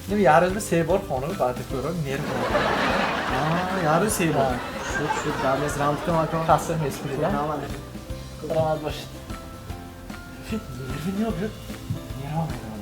Ним як рӯз се бор хона баъди хӯрок нерв. Як рӯз се бор. Шуд, шуд, гап нест, рамтикам, ако. Касса меспурид. Саломат бошед. Нерви не биёд. Нерва меравад.